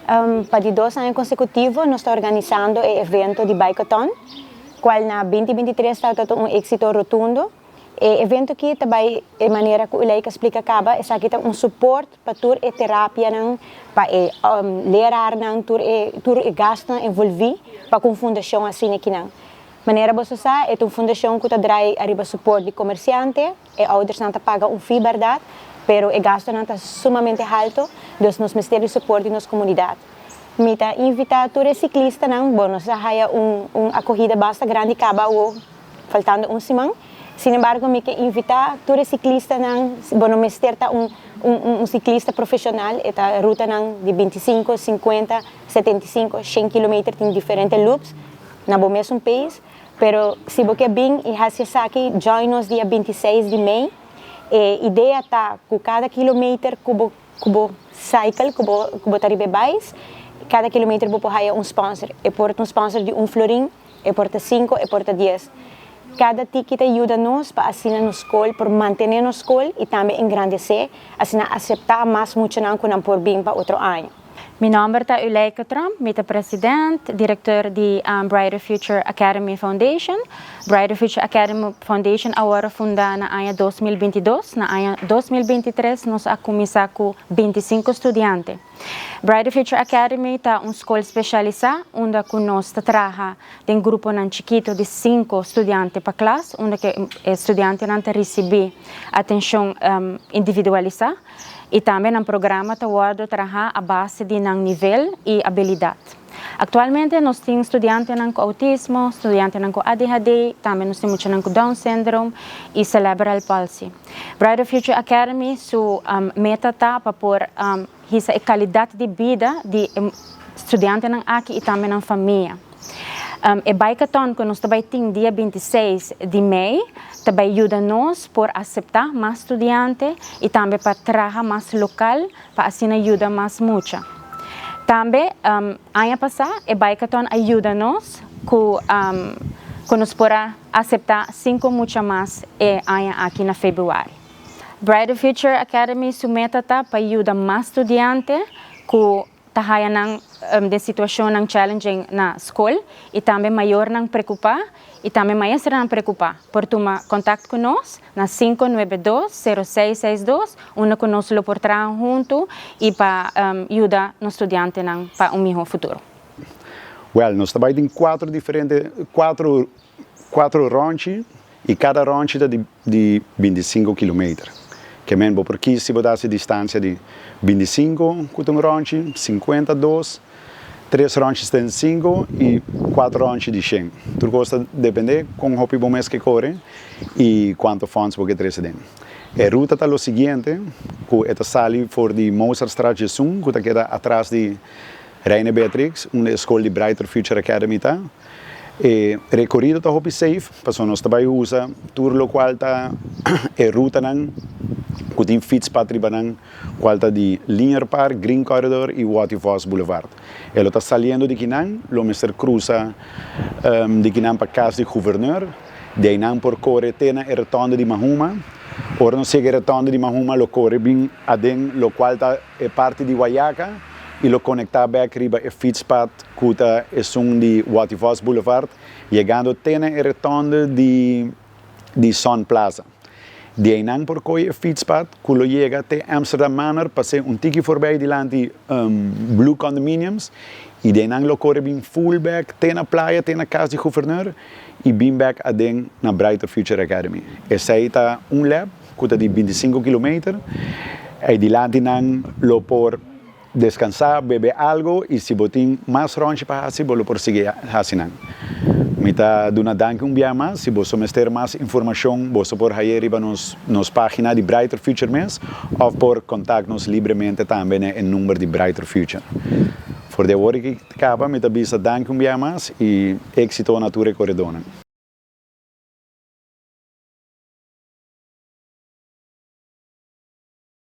Pa di 2 aña consecutivo nos ta organisando e evento di Bikeathon, cual na 2023 tabata un exito rotundo. E evento aki tambe, e manera cu Uleika a splica caba, esaki ta un support pa tur e terapia nan, pa e leraar nan, tur e gasto envolvi pa cu fundacion asina aki nan. Manera bo sa, e un fundacion cu ta draai ariba support di comerciante, e ouders nan ta paga un fee, berdad, pero e gasto nan ta sumamente halto, dus nos mester di support di nos comunidad. Mi ta invita tur ciclista nan, bon, nos a haya un acogida basta grandi caba o faltando un siman. Sin embargo, mi kier invita tur ciclista nan, bon, no mester ta un ciclista profesional, e ruta nan di 25, 50, 75, 100 km, tin diferente loops, na bo mesun pace, pero si bo kier bin y haci esaki, join nos dia 26 di mei. E idea ta cu cada kilometer cu bo cycle, cu bo ta riba bike, cada kilometer bo por haya un sponsor. E por ta un sponsor di 1 florin, e por ta 5, e por ta 10. Cada ticket yuda nos pa asina nos scol, por mantene nos scol y tambe engrandece, asina acepta mas mucha nan cu nan por bin pa otro aña. Mi nomber ta Uleike Tromp, mi ta presidente, director di Brighter Future Academy Foundation. Brighter Future Academy Foundation a wordo funda na aña 2022. Na aña 2023 nos a cuminsa cu 25 studiante. Brighter Future Academy ta un scol specialisa unda cu nos ta traha den grupo nan chikito di 5 studiante pa klas, unda cu e studiante nan ta ricibi atencion individualisa y tambe nan programa ta wordo traha a base di nan nivel y habilidad. Actualmente nos tin studiante cu autismo, studiante cu ADHD, tambe nos tin mucha cu Down syndrome y cerebral palsy. Brighter Future Academy su meta ta pa por hisa e calidad di bida di studiante aki y tambe nan famia. E bikeathon cu nos tambe tin dia 26 di mei, tambe ta yuda nos por acepta mas studiante y tambe pa traha mas local, pa asina yuda mas mucha. Tambe, aña pasa, e bikeathon a yuda nos cu nos por acepta 5 mucha mas e aña aki na februari. Brighter Future Academy su meta ta pa yuda mas studiante cu ta haya nan den situacion nan challenging na scol y tambe mayor nan preocupa y tambe maestro nan preocupa por tuma contacto cu nos na 592-0662, unda cu nos lo por traha hunto y pa yuda nos studiante nan pa un miho futuro. Well, nos tambe tin cuater diferente, cuater rondje y cada rondje ta di 25 km. Kiermen, porque si bo e distancia di 25 cu un rondje, 52, 3 rondjes 75 y 4 rondjes di 100. Tur cos ta depende con hopi bo mes kier core y cuanto funds bo kier trece. E ruta ta lo siguiente, cu ta sali for di Mozartstraat 1, cu ta keda atras di Reina Beatrix, unda scol di Brighter Future Academy ta. E recorido ta hopi safe, paso nos tambe ta usa tur locual ta e ruta nan, cu tin fietspad riba nan, cual ta di Linear Park, Green Corridor y Watty Vos Boulevard. E lo ta saliendo di akinan, lo mester cruza di akinan pa cas di gouverneur, di eynan por core te na rotonde di Mahuma. Ora nos yega rotonde di Mahuma, lo core bin aden, locual ta e parti di Wayaca, y lo conecta back riba e fietspad cu ta esun di Watty Vos Boulevard, yegando te na rotonde di Sun Plaza. Di eynan por coy e fietspad, cu lo yega te Amsterdam Manor, pasa un tiki voorbij dilanti Blue Condominiums, y di eynan lo core bin full back, te na Playa, te na cas di gouverneur, y bin back aden na Brighter Future Academy. Esey ta un lap, cu ta di 25 km, y dilanti nan lo por descansa, bebe algo y si bo tin mas rondje pa haci, bo por sigui haci nan. Mi ta duna danki un biaha mas, si bo mester mas informacion, bo por haya riba nos pagina di Brighter Future mes, of por contact nos libremente tambe na number di Brighter Future. For di awor caba, mi ta bisa danki un biaha mas y exito na tur coredonan.